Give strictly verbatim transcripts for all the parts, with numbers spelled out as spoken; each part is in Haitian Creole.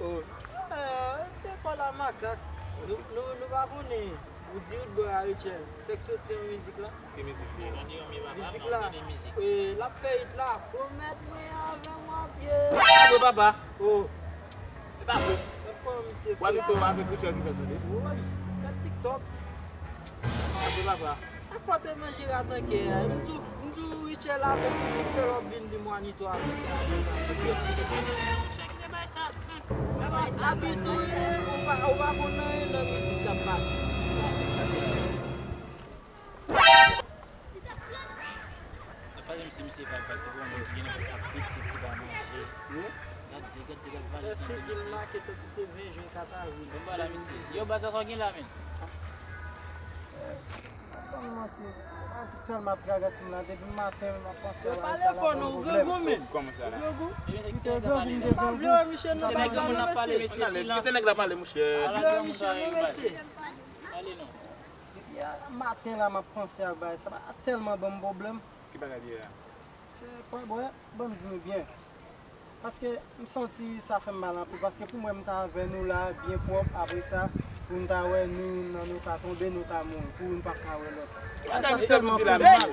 Oh. Eh, se pa la makak. Nou, nou, nou pa konnen. Ou di ou t bò a Rachel. Fèk soti yon mizik la. Ki mizik? Mizik la. Eh, l ap fè hit la. Pwomèt mwen avè m w ap ye. Se pa vre, papa. Oh. Se pa vre. Kòman misye fè? Ou abitye avèk Rachel ki fè tande? Woy, gad TikTok. Se pa vre, papa. Sa k pote manje rat an kè a? M di w, m di w Rachel avèk Fè w ap vin di m w a nitwa avèk la. Abitye, ou pa, ou pa konn anyen nan mizik k ap pase. Pale misye, misye pa bat pou moun ki gen nan ap pitit ki pa manje. Gade, gade, gade valiz nan misye. Figi l make tankou se ven jen kat avril. Bon, ba la misye. Yo, baz sa gen la, men. Ban m manti. Tèlman ap tragas m la, depi maten m ap panse a bagay sa la ban m pwoblèm. Kòman sa la? Ebyen, se ki te grangou, m te grangou. M pa vle wè misye nan bagay non, mesye. Kite nèg la pale, monchè. M pa vle wè misye non, mesye. Depi a maten la m ap panse a bagay sa, bagay tèlman ban m pwoblèm. Ki bagay li ye a? Bwè, bwè, ban m di nou byen. Paske m santi sa fè m mal anpil, paske pou mwen m ta avè nou la byen pwòp, apre sa, pou n ta wè nou youn nan nou ta tonbe, nou ta mouri, pou youn pa ka wè lòt. Sa tèlman fè m mal.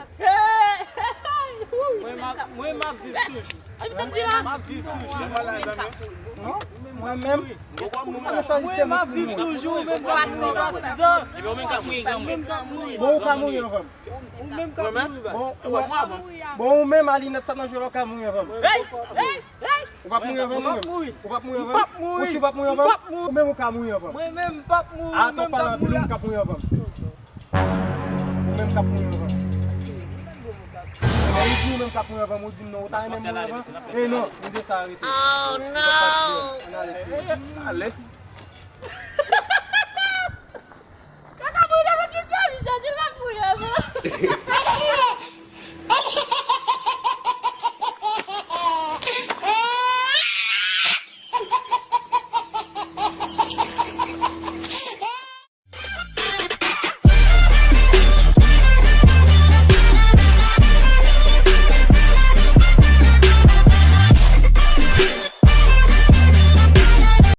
Mwen m ap, mwen m ap viv toujou. Mwen m ap viv toujou. Non, mwen menm, se pou sa m chwazi se mwen ki mouri. Mwen m ap viv toujou, mwen m ap mouri patizan. Bon, ou pa mouri anvan m. Ou menm k ap mouri. Bon, ou, bon, ou menm a linèt sa nan je la, ou ka mouri anvan m. Ou p ap mouri anvan m, ou menm. Ou p ap mouri anvan m. Ou si w p ap mouri anvan m, ou menm ou ka mouri anvan m. Mwen menm m p ap mouri, ou menm k ap mouri. Atò, palan anpil, ou menm k ap mouri anvan m. Ou menm k ap mouri anvan m. Ou di ou menm k ap mouri anvan m, ou di m non, ou ta renmen mouri anvan m. E non, nou de sa arete. Oh no! Ann ale. Ale. Kaka mouri nan vant misye, misye di l ap mouri anvan.